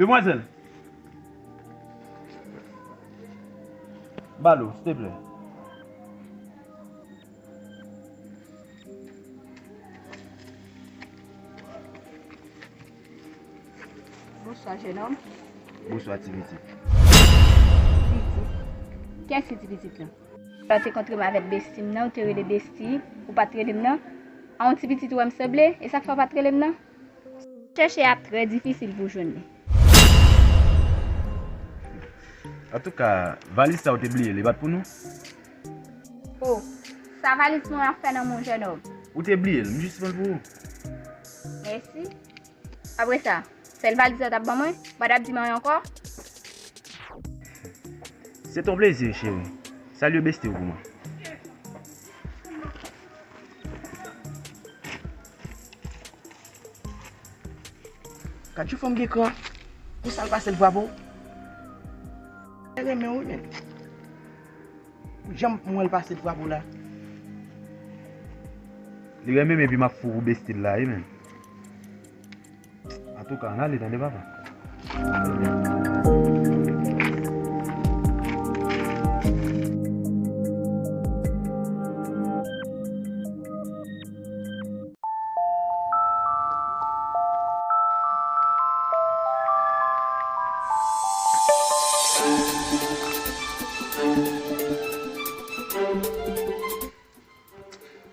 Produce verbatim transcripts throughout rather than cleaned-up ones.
Demwazèl. Balo, silteplè. Bonswa, jennonm. Bonswa, ti pitit. Pitit? Kiyès ki ti pitit la? Lè w te kontre m avèk besti m nan, ou te rele besti, ou pa t rele m nan. A yon ti pitit ou wè m sanble, e sa k fè w pa t rele m nan? Chèche a trè difisil pou jwenn li. Antouka, valiz sa ou te bliye, li pa t pou nou? O, sa valiz mwen ap fè nan men w, jennonm? Ou te bliye l, m jis pran l pou ou. Mèsi. Apre sa, sèl valiz la w t ap ban mwen, ou pa t ap di m anyen ankò? Se ton plezi, cheri. Salye besti w pou mwen. Gad yon fanm gen kran. Pou sa l pase l frape w. Mwen renmen w wi, men. Pou jan mwen l pase l frape w la. Li renmen m epi m ap fou pou besti l la wi, men. Antouka, ann ale tande papa.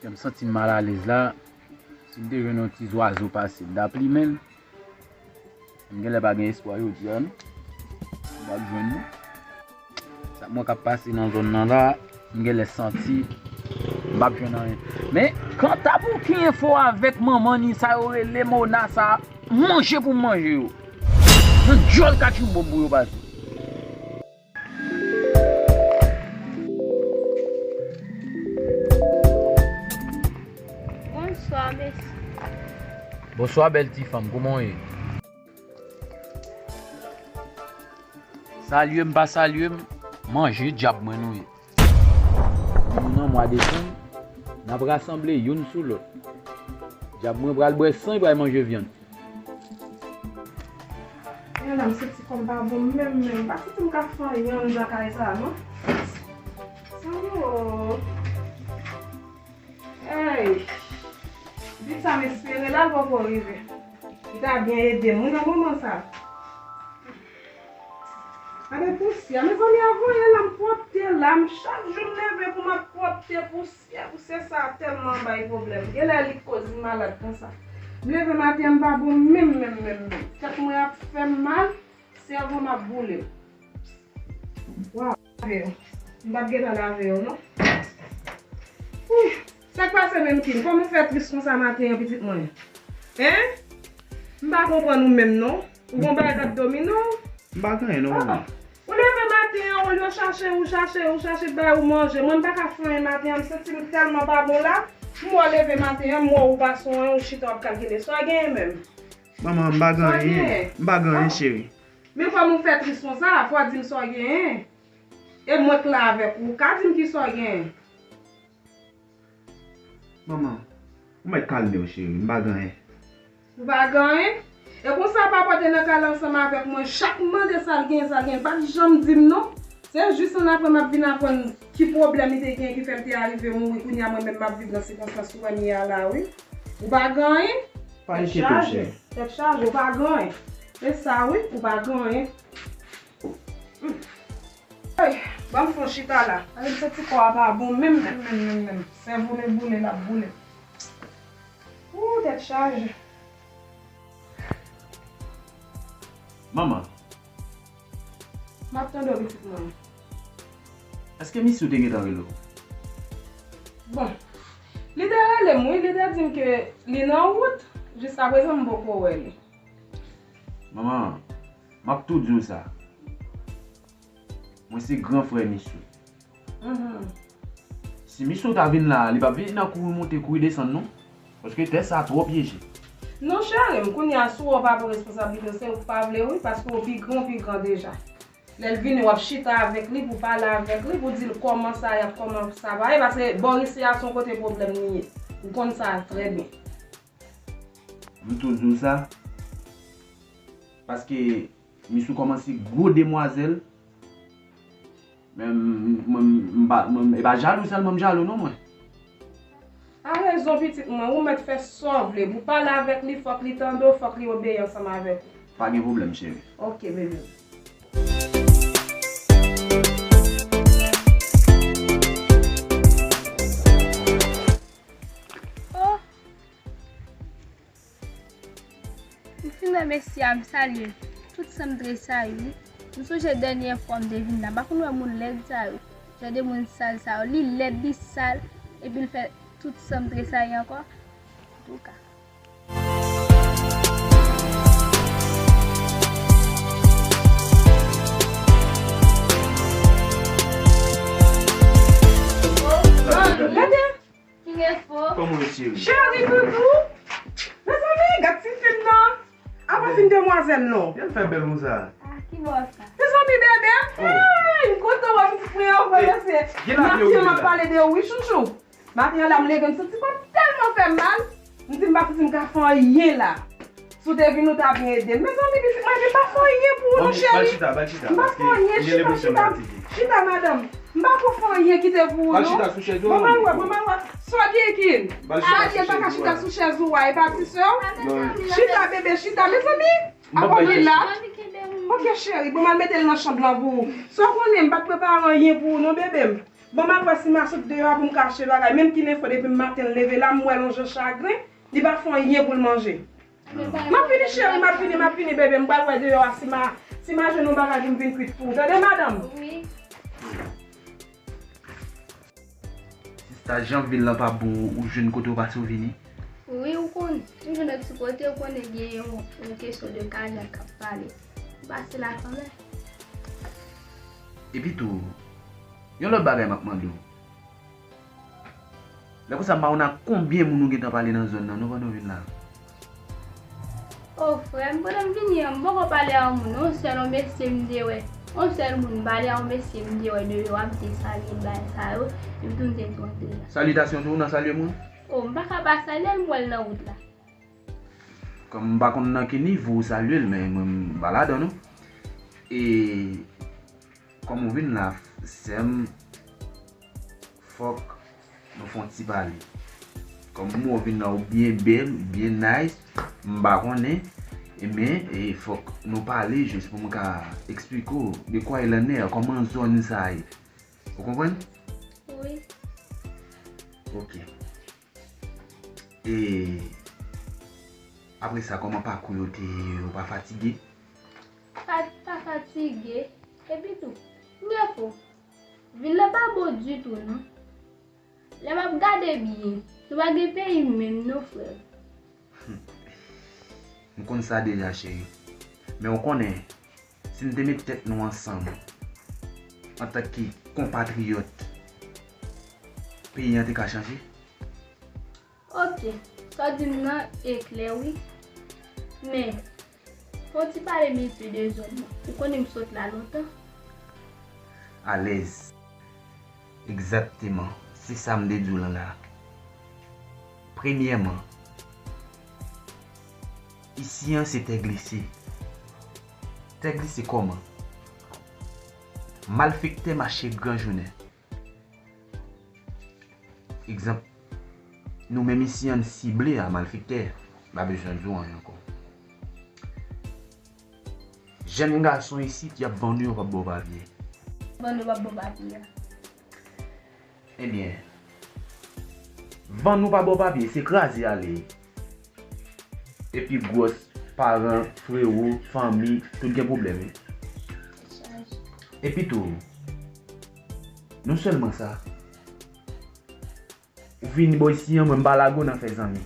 Jan m santi m malalez la, si m te jwenn yon ti zwazo pase, m ta plimen l. M genlè pa gen espwa jodi a, non. M p ap jwenn, non. Sa mwen k ap pase nan zòn nan la, m genlè santi m p ap jwenn anyen. Men, kanta pou ki enfo avèk manman ni sa yo rele Mona sa, manje pou m manje yo. Nan dyòl katchoubòm pou yo pase. Bonswa, mesye. Bonswa, bèl ti fanm. Kouman w ye? Salye m, pa salye m, manje dyab mwen nou ye. Nou nan mwa desanm, n ap rasanble youn sou lòt. Dyab mwen pral bwè san, li pral manje vyann. Yon nonm soti kòm pa bon menm, menm. Pa soti m ka fè yon lakay sa, non. Sa yo. Hey! Di sa m espere la, l poko rive. Li ta byen ede m, wi, nan moman sa. Gade pousyè. Mezanmi, avan yè la, m pwòpte la, m chak jou m leve pou m ap pwòpte pousyè. Pousyè sa tèlman bay pwoblèm. Genlè li k koz m malad konsa. M leve maten an, m pa bon menm, menm, menm, menm. Tèt mwen ap fè m mal, sèvo m ap boule m. Waw, lave yo. M p ap gentan lave yo, non. Wi, sa k pase menm, Kim? Kòman w fè tris konsa maten an, pitit mwen? Hein? M pa konprann ou menm, non. Ou gon bagay k ap domine w? M pa gen anyen, non, manman. Ou leve maten an, olye w chache, ou chache, ou chache bay ou manje. Mwen, m pa ka fè anyen maten an, m santi m tèlman pa bon la. M wè w leve maten an, m wè w pa sou anyen, ou chita w ap kalkile. Sa w genyen menm? Manman, m pa gen anyen. M pa gen anyen, cheri. Men kòman w fè tris konsa, fò w di m sa w genyen. E mwen k la avèk ou, ou ka di m kisa w genyen. Manman, ou mèt kalme w, cheri, m pa gen anyen. Ou pa gen anyen? E konsa papa te nan kay la ansanm avèk mwen, chak m mande sa l genyen, sa l genyen, l pa t janm di m non. Se jis annapre m ap vin aprann ki pwoblèm li te genyen ki fè l te arive mouri. Kounye a mwen menm m ap viv nan sikonstans ou wè m ye a la wi. Ou pa gen anyen? Pa enkyete w, cheri. Tèt chaje, ou pa gen anyen. E sa wi, ou pa gen anyen. Ay, ban m fon chita la. Gade m santi kò a pa bon menm, menm, menm, menm, menm. Sèvo m e boule l ap boule. Ou, tèt chaje. Manman. M ap tande w, pitit mwen. Èske misye w te gentan rele w? Bon, li te rele m, wi. Li te di m ke li nan wout. Jiskaprezan, m poko wè li. Manman, m ap tou di w sa. Mwen se gran frè misye w. Mhm. Si misye w ta vin la a, li p ap vin nan kouri monte, kouri desann, non. Paske tè sa a twò pyeje. Non, cheri m, kounye a, si w pa pran responsablite w, se ou k pa vle, wi, paske w pi gran, pi gran deja. Lè l vini, w ap chita avèk li, pou pale avèk li, pou di l kòman sa y ap, kòman sa va ye, paske bò isi a se yon kote pwoblèm li ye. Ou konn sa trè byen. M tou di w sa, paske Misou kòmanse gwo demwazèl. Men m, mwen, m pa, mwen, e pa jalou sèlman m jalou non mwen. A rezon pitit mwen, ou mèt fè sa w vle. Pou w pale avèk li, fòk li tande w, fòk li obeyi ansanm avèk ou. Pa gen pwoblèm, cheri. Ok, bebe. Oh! M fin wè mesye a, m salye l. Tout san m tresayi, wi. M sonje dènye fwa m te vin la, m pa konn wè moun lèd sa yo. Jan de moun sal sa yo. Li lèd, li sal, epi l fè tout san m tresayi ankò. Antouka. Gade! Ki refo? Kòman w ye, cheri? Cheri, doudou! Mezanmi, gad ti fi m nan! Apa fin demwazèl non? Byen fè bèl konsa. Ah, ki bò sa? Mezanmi, bebe! Oh. Hey, m kontan wè pitit mwen anfòm mesye. Gen la m ap pale de ou, wi, chouchou. Maten an la, m leve, m santi kò m tèlman fè m mal. M di m pa santi m ka fè anyen la. Si w te vin, ou ta byen ede m. Mezanmi, pitit mwen, m pa fè anyen pou ou non, cheri. M pa fè anyen, chita, chita, chita, madanm. M pa ko fè anyen kite pou ou non. Bon, m al wè, bon, m al wè. Sa w gen, Kin? Adye pa ka chita sou chèz ou a, e pa ti sè w? Chita, bebe, chita, mezanmi. Akò li la. Ok, cheri, bon, m al mete l nan chanm lan pou ou. Sa w konnen, m pa t prepare anyen pou ou non, bebe m. Bon, m al wè si m a sot deyò a pou m ka achte bagay. Menm ki nenfo depi maten l leve la, m wè l yon jan chagren, li pa fè anyen pou l manje. M ap vini, cheri, m ap vini, m ap vini, bebe. M pral wè deyò a si m a, si m a jwenn yon bagay pou m vin kwit pou ou. Tande, madanm? Wi. Sista, jan vil lan pa bon, ou jwenn kote w pase w vini? Wi, ou konn, m jwenn yon ti kote, ou konnen gen yon, yon kesyon de kajal k ap pale. M pase la kanmenm. Epi tou, yon lòt bagay m ap mande w. Lè konsa, m pa konn ak konbyen moun ou gentan pale nan zòn nan, non, pandan w vin la. O, frè m, pandan m vini an, m poko pale a yon moun, yon sèl yon mesye m te wè. Yon sèl moun, m pale a yon mesye m te wè deyò a, m te salye l, bagay sa yo, epi tou m te di w antre la. Salitasyon tou, ou nan salye moun? O, m pa ka pa salye l, m wè l nan wout la. Kòm m pa konn nan ki nivo w salye l, men mwen, m pa ladan, non. E, Kòm ou vin la, sè m, fòk nou fè yon ti pale. Kòm ou vin la, ou byen bèl, ou byen nice, m pa konnen, e men, e fòk nou pale jis pou m ka eksplike w de quoi il en est, kòman zòn sa ye. Ou konprann? Wi. Ok. E apre sa, kòman pakou yo te ye? Ou pa fatige? Pa, pa fatige. Epi tou, m gen fo. Vil la pa bon ditou, non. Lè m ap gade byen, nou pa gen peyi menm, non, frè m. M konn sa deja, cheri. Men ou konnen, si n te met tèt nou ansanm, antanke konpatriyòt, peyi an te ka chanje. Ok, sa w di m nan e klè wi. Men, fò w ti pale m enpe de zòn nan. Ou konnen m sot la lontan. Alèz. Egzakteman. Se sa m te di w lan la. Premyèman, isi an se tè glise. Tè glise kòman? Malfektè mache gran jounen. Egzanp, nou menm isi an n sible a malfektè, m pa bezwen di w anyen ankò. Jèn gason isit, y ap vann ou, yo p ap ba w papye. Vann ou p ap ba w papye a. Ebyen, vann ou pa ba w papye, se kraze ale. Epi gwòs, paran, frewo, fanmi, tout gen pwoblèm wi. Epi tou, non sèlman sa, ou vini bò isi an, mwen m pa lage w nan fè zanmi.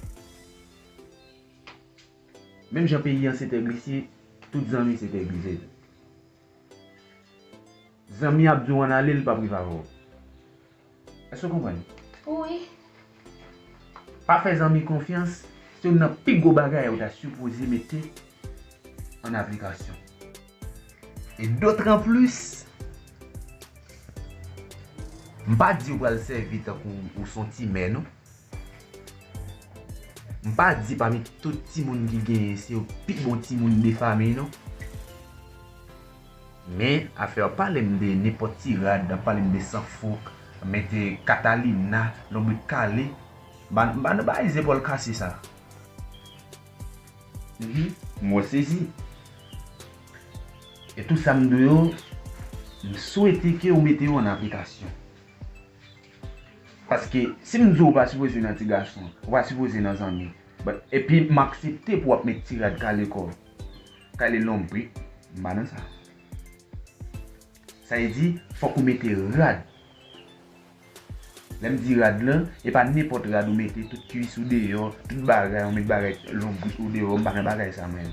Menm jan peyi an se tè glise, tout zanmi se tè glise tou. Zanmi ap di w ann ale, li p ap rive avè w. Èske w konprann? Wi. Pa fè zanmi konfyans, se youn nan pi gwo bagay ou ta sipoze mete an aplikasyon. E dotranplis, m pa di ou pral sèvi tankou ou s on ti mè, non. M pa di pami tout timoun ki genyen, se yo pi bon timoun de fanmi, non. Men afè w ap pale m de nenpòt ti rad, w ap pale m de sanfouk, mete Katalina, lonbrit kale, m pa, m pa nan bagay zepòl kase sa. Mhm. M wè sezi. E tout sa m di w yo, m swete ke w mete yo an aplikasyon. Paske si m di w ou pa sipoze nan ti gason, ou pa sipoze nan zanmi, but, epi m aksepte pou w ap met ti rad kale kò w, kale lonbrit, m pa nan sa. Sa vle di, fòk ou mete rad. Lè m di rad lan, e pa nenpòt rad ou mete, tout kuis ou deyò, tout bagay, ou met bagay lonbrit ou deyò, m pa nan bagay sa mwen.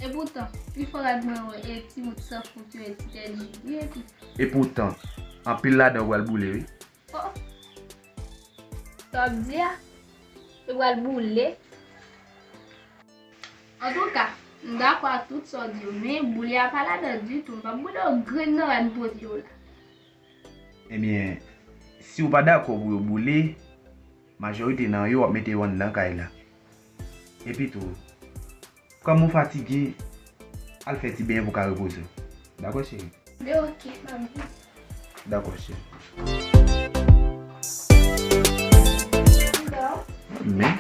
Epoutan, pifò rad mwen yo e ti bout sanfouk yo, e ti tèt jibye, epi. Epoutan, anpil ladan yo pral boule, wi. Oh! Sa w ap di a? Yo pral boule. Antouka, m dakò ak tout sa w di yo, men boule a pa ladan ditou. M p ap boule yon grenn nan rad m pote yo la. Ebyen, si w pa dakò pou yo boule, majorite nan yo w ap mete yo anndan kay la. Epi tou, kòm ou fatige, al fè ti benyen pou w ka repoze w. Dakò, cheri? Be oke, m ap vin. Dakò, cheri. Men,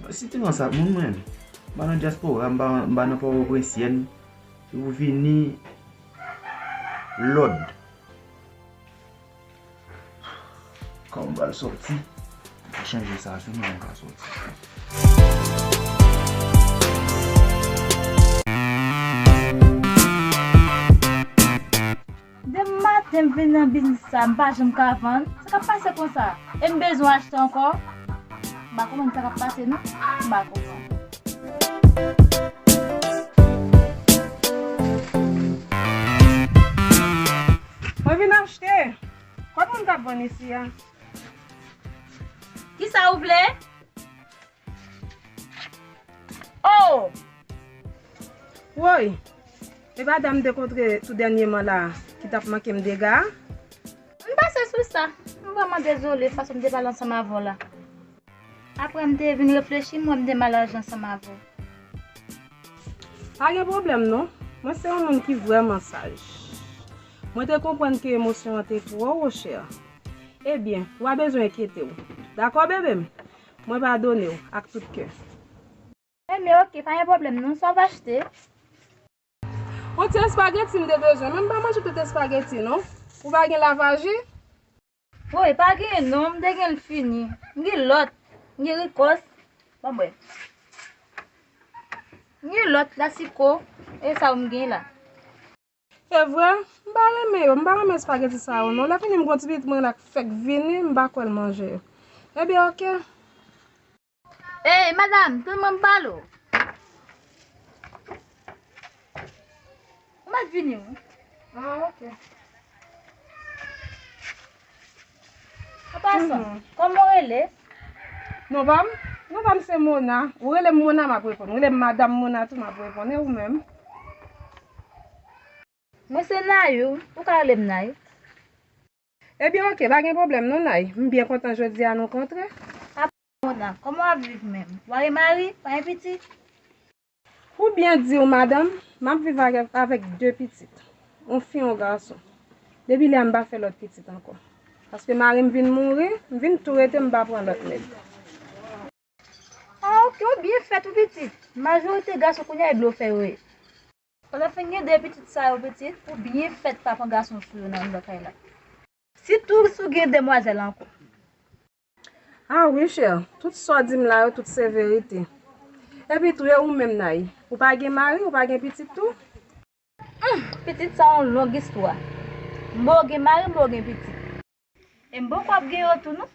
si te nan sa moun mwen, m pa nan dyaspora, m pa, m pa nan Pòtoprensyen, si w vini, lòd. Kòman m pral sòti? M chanje sa sou mwen, m ka sòti. Depi maten m vin nan biznis sa, m pa janm ka vann. Sa k ap pase konsa? E m bezwen achte ankò? M pa konprann sa k ap pase non. M pa konprann. Mwen vin achte. Kot moun k ap vann isi a? Kisa ou vle? Oh! Woy! E pa dam m te kontre tou dènyèman la ki t ap manke m dega a? M pase sou sa. M vrèman dezole fason m te pale ansanm avè w la. Apre m te vin reflechi, m wè m te mal aji ansanm avè w. Pa gen pwoblèm non. Mwen se yon moun ki vrèman saj. Mwen te konprann ke emosyon an te twò wo, chè. Ebyen, w pa bezwen enkyete w. Dakò, bebe m? Mwen padone w ak tout kè. Enben, oke, pa gen pwoblèm non. Sa w va achte? Yon ti espageti m te bezwen, men m pa manje tout espageti non. Ou pa gen lavaji? Woy, pa gen non, m te gen l fini. M gen lòt, m gen rikòs. Ban m wè. M gen lòt, lasiko, e sa yo m gen la. E vre? M pa renmen yo, m pa renmen espageti sa yo non. Lè fini m gon ti pitit mwen la k fèk vini, m pa kwè l manje yo. Ebyen, oke. Ey, madanm, tann mwen m pale w. Ou mèt vini wi. Ah, oke. An pasan, kòman w rele? Non pa m? Non pa m se Mona. Ou rele m Mona, m ap reponn. Rele m madanm Mona tou, m ap reponn. E ou menm? Mwen se Nayou. Ou ka rele m Nay. Ebyen, oke, pa gen pwoblèm non, Nay. M byen kontan jodi a nou kontre. Apa, Mona, kòman w ap viv menm? W a gen mari? W a gen pitit? Pou byen di w, madanm, m ap viv avèk, avèk de pitit. Yon fi, yon gason. Depi lè a m pa fè lòt pitit ankò. Paske mari m vin mouri, m vin tou rete, m pa pran lòt nèg. Ah, oke, ou byen fèt, ou pitit. Majorite gason kounye a e blofè yo ye. Pandan fin gen de pitit sa yo pitit, ou byen fèt pa pran gason sou yo nan anndan kay la. Sitou si w gen demwazèl ankò. Ah wi, chè, tout sa w di m la yo, tout se verite. Epi tou, e ou menm, Nay? Ou pa gen mari, ou pa gen pitit tou? Hum, pitit sa yon long istwa. M poko gen mari, m poko gen pitit. E m poko ap gen yo tou non.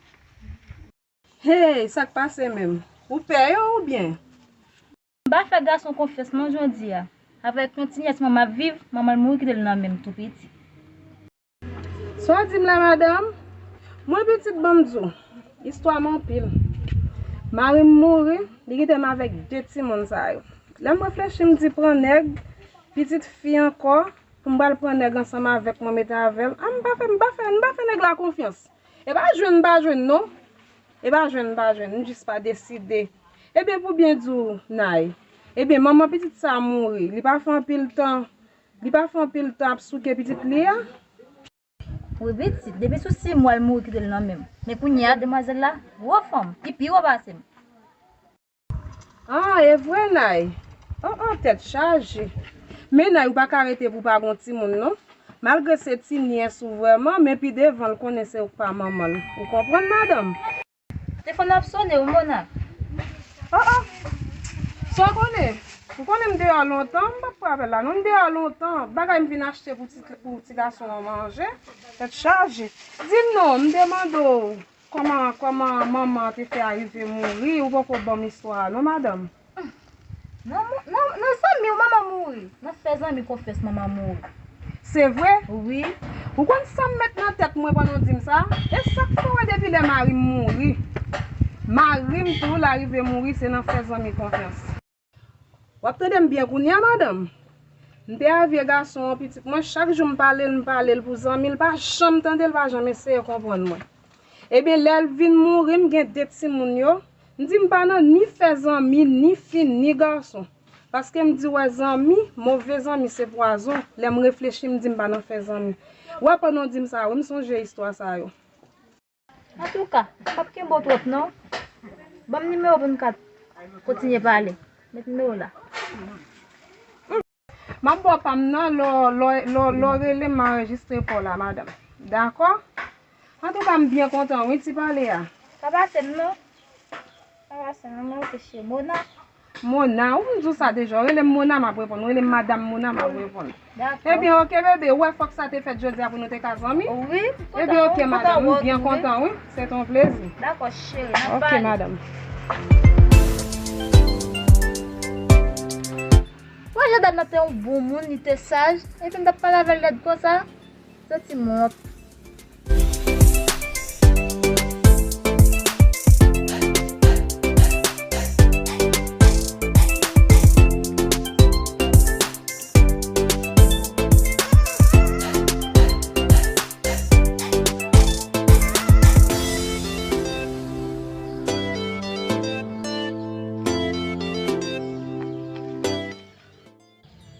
Hey, sa k pase menm? Ou pè yo oubyen? M pa fè gason konfyans non jodi a. Avèk yon ti nyès mwen m ap viv, manman l mouri kite l nan men m tou piti. Sa w di m la, madanm? Mwen pitit, ban m di w, istwa m anpil. Mari m mouri, li kite m avèk de timoun sa yo. Lè m reflechi, m di pran nèg, pitit fi ankò, pou m pral pran nèg ansanm avèk mwen, mete avè l. Ah, m pa fè, m pa fè, m pa fè nèg la konfyans. E pa jwenn m pa jwenn non. E pa jwenn m pa jwenn, m jis pa deside. Ebyen, pou byen di w, Nay, ebyen, manman pitit sa a mouri. Li pa fè anpil tan Li pa fè anpil tan ap souke pitit li a? Wi pitit, depi sou sis mwa l mouri kite l nan men m. Men kounye a, demwazèl la, gwo fanm, li pi wo pase m. Ah, e vre, Nay? Oh, oh, tèt chaje. Men, Nay, ou pa ka rete pou pa gon timoun, non. Malgre se ti nyès ou vrèman, men pi devan, l konnen se ou k pa manman l. Ou konprann, madanm? Telefòn ap sone, wi, Mona. Oh, oh. Sa w konnen? Ou konnen m deyò lontan, m p ap pran apèl la, non, m deyò lontan. Bagay m vin achte pou ti, pou ti gason an manje. Tèt chaje. Di m non, m te mande w. Kòman, kòman manman an te fè rive mouri, ou poko ban m istwa a non, madanm? Nan mo-, nan, nan zanmi w manman mouri. Nan fè zanmi konfyans manman mouri. Se vre? Wi. Ou konn sa m met nan tèt mwen pandan w di m sa? E sa k fè w wè depi lè mari m mouri, mari m tou l arive mouri, se nan fè zanmi konfyans. W ap tande m byen kounye a, madanm? M te a vye gason an, pitit mwen, chak jou m pale l, m pale l pou zanmi l, pa janm tande l, pa janm eseye konprann mwen. Ebyen, lè l vin mouri, m gen de timoun yo, m di m pa nan ni fè zanmi, ni fi, ni gason. Paske m di, wè, zanmi, move zanmi se pwazon. Lè m reflechi, m di m pa nan fè zanmi. Wè, pandan w di m sa, wi, m sonje istwa sa yo. Antouka, m p ap kenbe w twòp non. Ban m nimewo pou n ka kontinye pale. Met nimewo la. M ap ba w pa m nan, lè w, lè w, lè w, lè w rele m, m anrejistre pa w la, madanm. Dakò? Antouka, m byen kontan wi, ti pale a. Pa pase m non. Pa pase m non, mwen se Mona. Mona, ou m di w sa deja. Rele m Mona, m ap reponn. Rele m madanm Mona, m ap reponn. Dakò. Ebyen, oke, bebe, ou wè fòk sa te fèt jodi a pou nou te ka zanmi? Wi, m kontan. Ebyen, oke, madanm, m byen kontan, wi. Se te yon plezi. Dakò, cheri, n ap pale. Oke, madanm. Wè, Jadad nan te yon bon moun, li te saj, epi m t ap pale avè l lèd konsa. Santi m wont.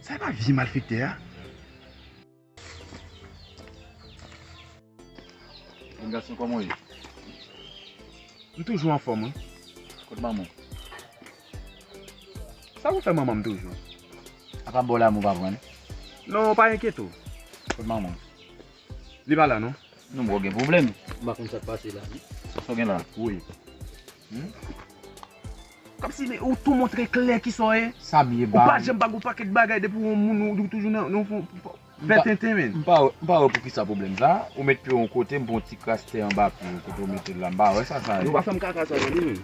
Sa e pa vye malfektè a? Jèn gason, kòman w ye? M toujou anfòm, wi. Kot manman w? Sa pou fè manman m toujou? Apa bò la mou pa pran? Non, pa enkyete w. Kot manman w? Li pa la, non. Non, bro, gen pwoblèm. M pa konn sa k pase la, non. Sa w gen la? Wi. Hmm? Kòmsi, men, ou tou montre klè ki sa w ye. Sa m ye, ba. Ou pa janm pa gon pakèt bagay depi w yon moun, ou, ou toujou nan, nan fè tenten, men. M pa, m pa wè poukisa pwoblèm sa. Ou met pye w yon kote, m pran yon ti kras tè anba pye w, kote w mete l la. M pa wè sa, sa ye. Ou pa fè m kaka sa, tande, men.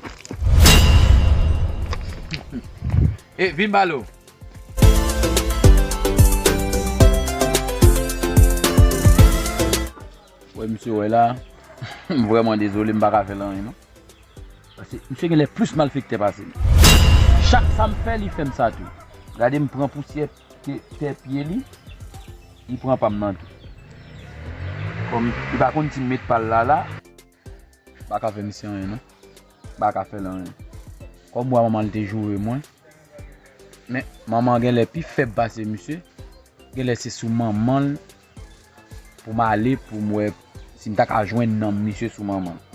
E, vin balo. Wè, misye wè la, m vrèman dezole, m pa ka fè l anyen, non. Paske misye genlè plis malfektè pase m. Chak sa m fè, li fè m sa tou. Gade m pran pousyè tè, tè pye li, li pran pa m nan tou. Kòm li pa konn si m met pa l la, la. M pa ka fè misye anyen, non. M pa ka fè l anyen. Kòm bwa manman l te joure mwen. Men, manman genlè pi fèb pase misye. Genlè se sou manman l pou m ale, pou m wè si m ta ka jwenn nanm misye sou manman l.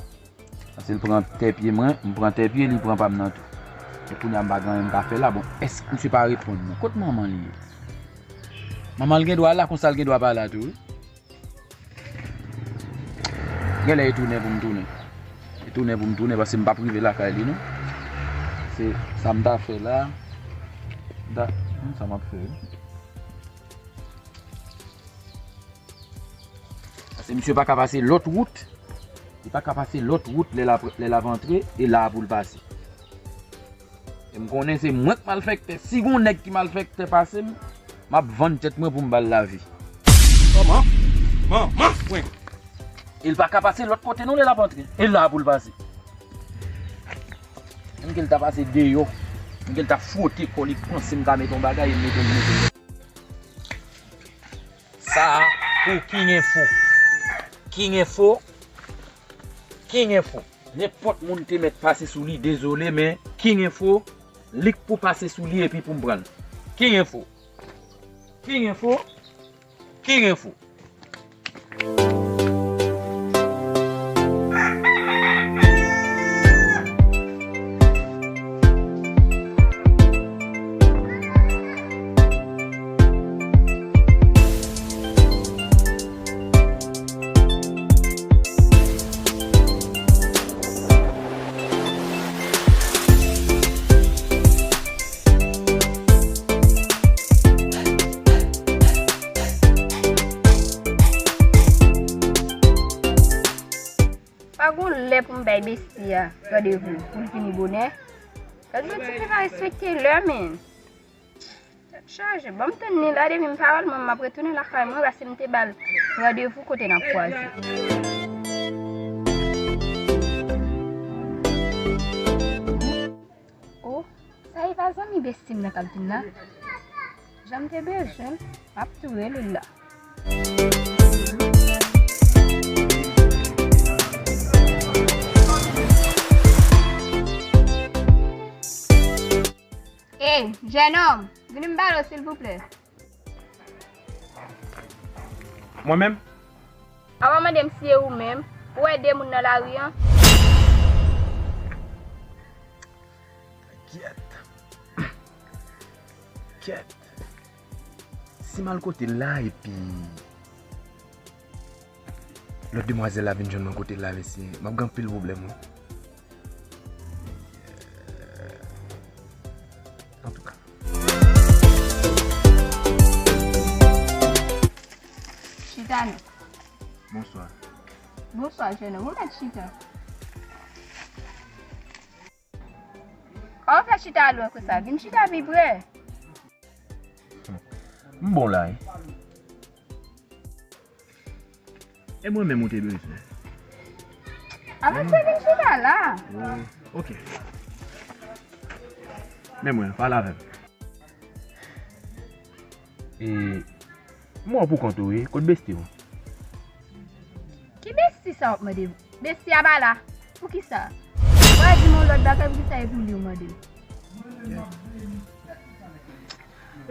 Paske l pran tè pye mwen, m pran tè pye li, pran pa m nan tou. E kounye a m pa gen anyen m ka fè la. Bon, èske misye pa reponn mwen? Kot manman l ye? Manman l gen dwa la, konsa l gen dwa pa la tou, wi. Genlè e tounen pou m tounen. E tounen pou m tounen, paske m p ap rive lakay li, non. Se sa m ta fè la. M ta, hmm, sa m ap fè, wi. Paske misye pa ka pase lòt wout. Li pa ka pase lòt wout lè l ap, lè l ap antre, e la pou l pase. E m konnen se mwen k malfektè. Si gon nèg ki malfektè pase m, m ap vann tèt mwen pou m ba l lavi. Kòman? Manman mwen! E l pa ka pase lòt kote non lè l ap antre. E la pou l pase. Menm ke l ta pase deyò, menm ke l ta fwote kò li, panse m ka mete yon bagay, e m mete l, mete l. Sa a pou King Info. King Info. King Info. Nenpòt moun te mèt pase sou li, dezole, men King Info, li k pou pase sou li epi pou m pran l. King Info. King Info, King Info. Pa gon lè pou m bay besti a randevou pou l vini bonè. Gad yon tifi pa respekte lè, men. Tèt chaje. Ban m tann li la, depi m pa wè l, mwen, m ap retounen lakay mwen, paske m te ba l randevou kote n ap kwaze. O, sa e pa zanmi besti m nan k ap vin la? Jan m te bezwen l, m ap tou rele l la. Ey, jènòm, vini m pale w, silvouplè. Mwen menm? Avan mande m si e ou menm, ou wè de moun nan lari an? Kyèt. Kyèt. Si m al kote l la, epi lòt demwazèl la vin jwenn mwen kote l la, mesye, m ap gen anpil pwoblèm, wi. Antouka. Chita non. Bonswa. Bonswa, jènòm. Ou mèt chita. Kòman w fè chita lwen konsa? Vin chita pi pre. M bon la, wi. E mwen menm ou te bezwen? A, mesye, vin chita la. Oh, ok. Men mwen, pale avè m. E, m wè w pou kont ou, wi. Kot besti w? Ki besti sa w ap mande m? Besti a pa la. Poukisa? Ou pa di m yon lòt bagay, poukisa e pou li w mande m?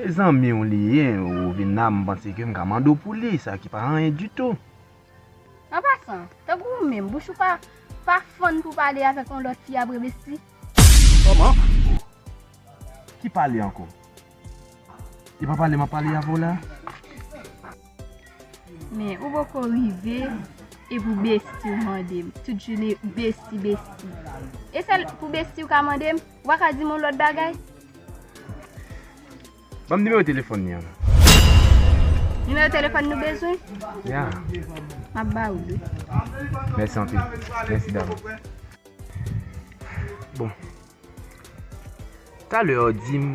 E zanmi w li ye, ou vin la, m panse ke m ka mande w pou li, sa ki pa anyen ditou. An pasan, tankou ou menm, bouch ou pa, pa fann pou pale avèk yon lòt fi apre besti. Kòman? Ki pale ankò? E pa pale m ap pale avè w la? Men ou poko rive, e pou besti w mande m. Tout jounen besti, besti. E sèl pou besti w ka mande m? Ou pa ka di m yon lòt bagay? Ban m nimewo telefòn li an. Nimewo telefòn nou bezwen? Ya. M ap ba ou li. Mèsi anpil. Mèsi davans. Bon. Talè w di m,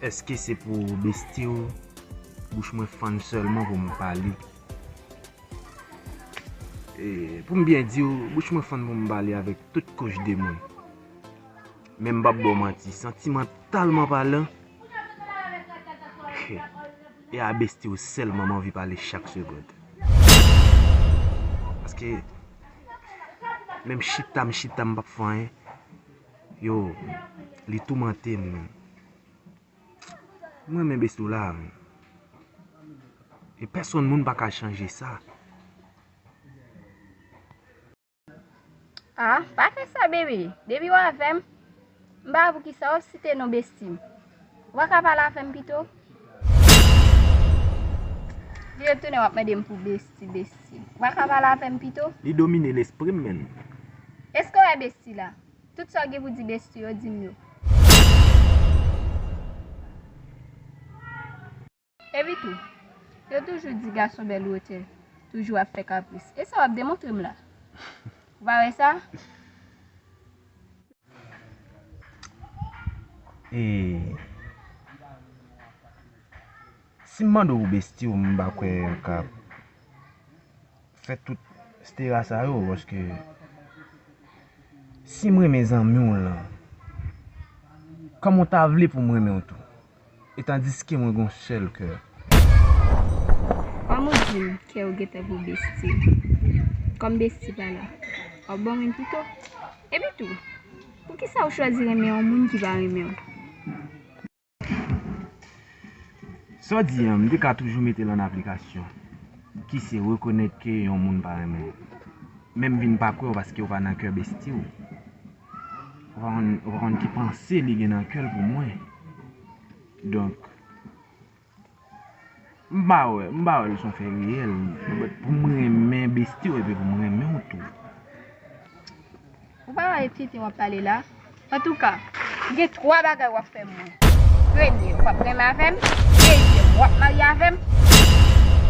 èske se pou besti w, bouch mwen fann sèlman pou m pale? E, pou m byen di w, bouch mwen fann pou m pale avèk tout kouch de moun. Men m p ap ba w manti, santimantalman palan, e a besti w sèlman m anvi pale chak segonn. Paske, menm chita m chita, m p ap fè anyen. Yo, li toumante m. M renmen besti w la, men. E pèsonn moun pa ka chanje sa. Ah, pa fè sa, bebe. Depi w avè m, m pa wè poukisa w ap site non besti m. Ou pa ka pale avè m pito? Li retounen w ap mande m pou besti, besti. Ou pa ka pale avè m pito? Li domine lespri m, menn. Èske w wè besti la? Tout sa w gen pou di besti yo, di m yo. Epi tou, yo toujou di gason bèl wotè toujou ap fè kapris. E sa w ap demontre m la? Ou pa wè sa? E si m mande w besti w, m pa kwè w ka fè tout stera sa yo, paske si m renmen zanmi w lan, kòman w ta vle pou m renmen w tou? E tandiske mwen gon sèl kè. Kòman w di m kè w gentan pou besti? Kòm besti pa la, w ap ban mwen pito? Epi tou, poukisa w chwazi renmen yon moun ki pa renmen w? Sa w di an, m te ka toujou mete l an aplikasyon. Ki se rekonèt ke yon moun pa renmen w. Men m vin pa kwè w paske w pa nan kè besti w. Ou pa konn, ou pa konn ki panse li gen nan kè l pou mwen. Donk, m pa wè, m pa wè l se yon fè reyèl. But pou m renmen besti w epi pou m renmen w tou. Ou pa wè e Titi w ap pale la? Antouka, gen twa bagay w ap fè mwen. Premye, w ap renmen avè m. Dezyèm, w ap marye avè m.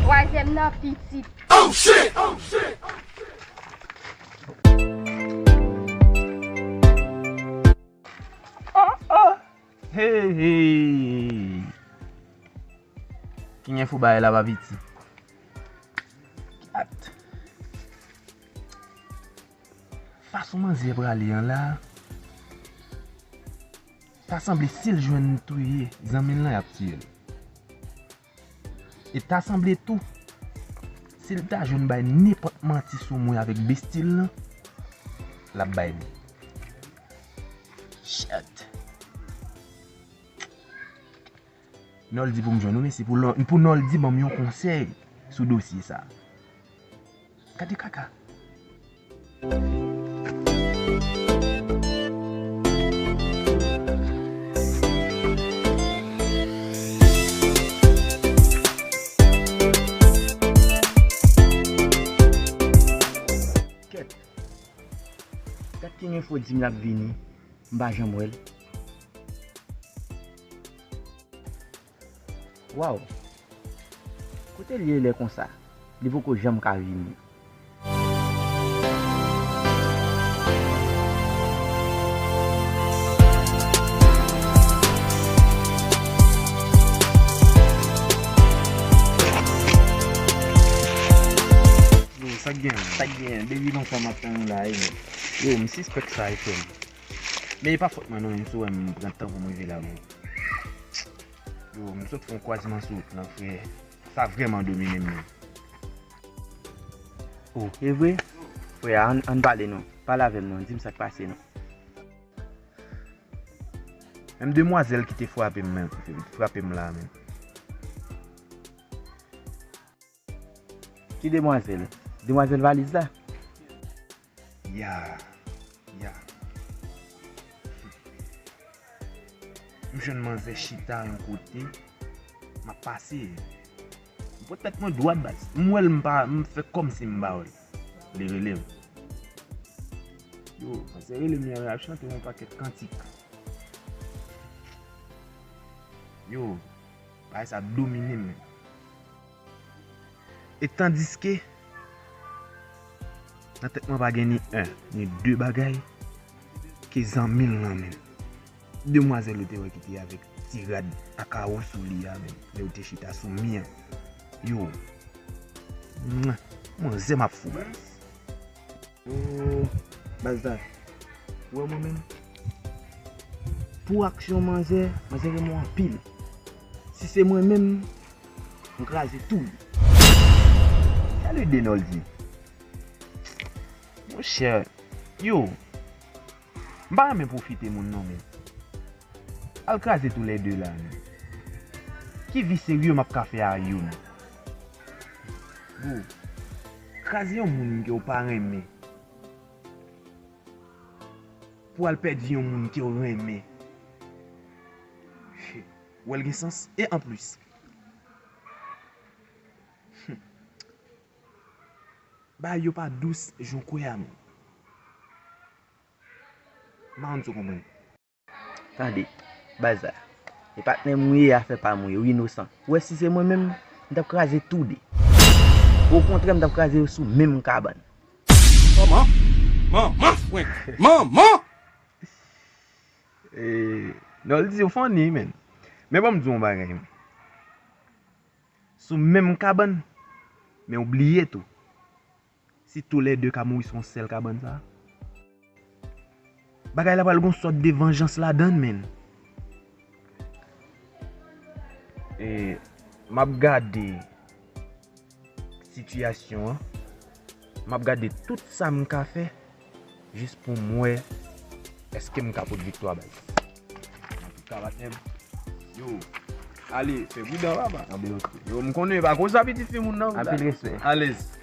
Twazyèm nan, pitit. Oh shit! Oh shit! Oh, oh! Hey, hey! King Info bay la pa piti. Kat. Fason manzè prale an la, ta sanble si l jwenn touye zanmi l lan, y ap tiye l. E ta sanble tou, si l ta jwenn bay nenpòt manti sou mwen avèk besti l lan, l ap bay li. Shit. Noldy pou m jwenn ou, mesi pou, pou Noldy ban m yon konsèy sou dosye sa. Gade kaka. Kèt. Gad King Info di m l ap vini. M pa janm wè l. Waw! Kote l ye lè konsa? Li poko janm ka vini. Yo, sa k gen? Sa k gen? Depi lontan m ap tann ou la, wi, men. Yo, m sispèk sa, F M. Men e pa fòt mwen non, menm si w wè m pran tan pou m rive la, men. Yo, m sot fè yon kwazman sou wout lan, frè. Sa vrèman domine m, men. Oh, e vre? Frè, ann, ann pale non. Pale avè m non, di m sa k pase non. Menm demwazèl ki te frape m, men, frape m la, men. Ki demwazèl? Demwazèl valiz la? Ya, ya. M jwenn manzè chita yon kote, m ap pase. M pot tèt mwen dwat baz. M wè l, m pa, m fè kòmsi m pa wè l. Li rele m. Yo, manzè rele m, l ap chante yon pakèt kantik. Yo, bagay sa domine m, men. E tandiske, nan tèt mwen pa gen ni en, ni de bagay ke zanmi l lan menm. Demwazèl ou te wè ki te avèk ti rad a kawo sou li a menm, lè yo te chita sou mi an. Yo, mwen, manzè m ap fou, baz. Yo, baz la, ou wè mwen menm? Pou aksyon manzè, manzè renmen w anpil. Si se mwen menm, m kraze tou li. Sa le de Noldy. Monchè, yo, m pa renmen pwofite moun non, men. Al kraze tou lè de la, men. Ki vi serye m ap ka fè a youn? Bro, kraze yon moun ke w pa renmen pou al pèdi yon moun ke w renmen. Shit. Ou wè l gen sans? E anplis, hmm, bagay yo pa dous jan w kwè a, men. M pa konn si w konprann. Tande, baz la. E patnè m ou ye, afè pa m ou ye, ou inosan. Ou wè si se mwen menm, m t ap kraze tou de. Okontrè, m t ap kraze yo sou menm kabann. Manman! Manman frenk! Manman! E, Noldy, ou funny, men. Men ban m di w yon bagay. Sou menm kabann, men w bliye tou. Si toulède ka mouri sou yon sèl kabann sa, bagay la pral gon sòt de vanjans ladann, men. E, m ap gade sitiyasyon an. M ap gade tout sa m ka fè jis pou m wè èske m ka pot viktwa, baz. Antouka, patnè m, yo, Ale, fè pridan, papa. Yo, m konnen, pa konsa pitit fi moun nan. Anpil respè. Alèz.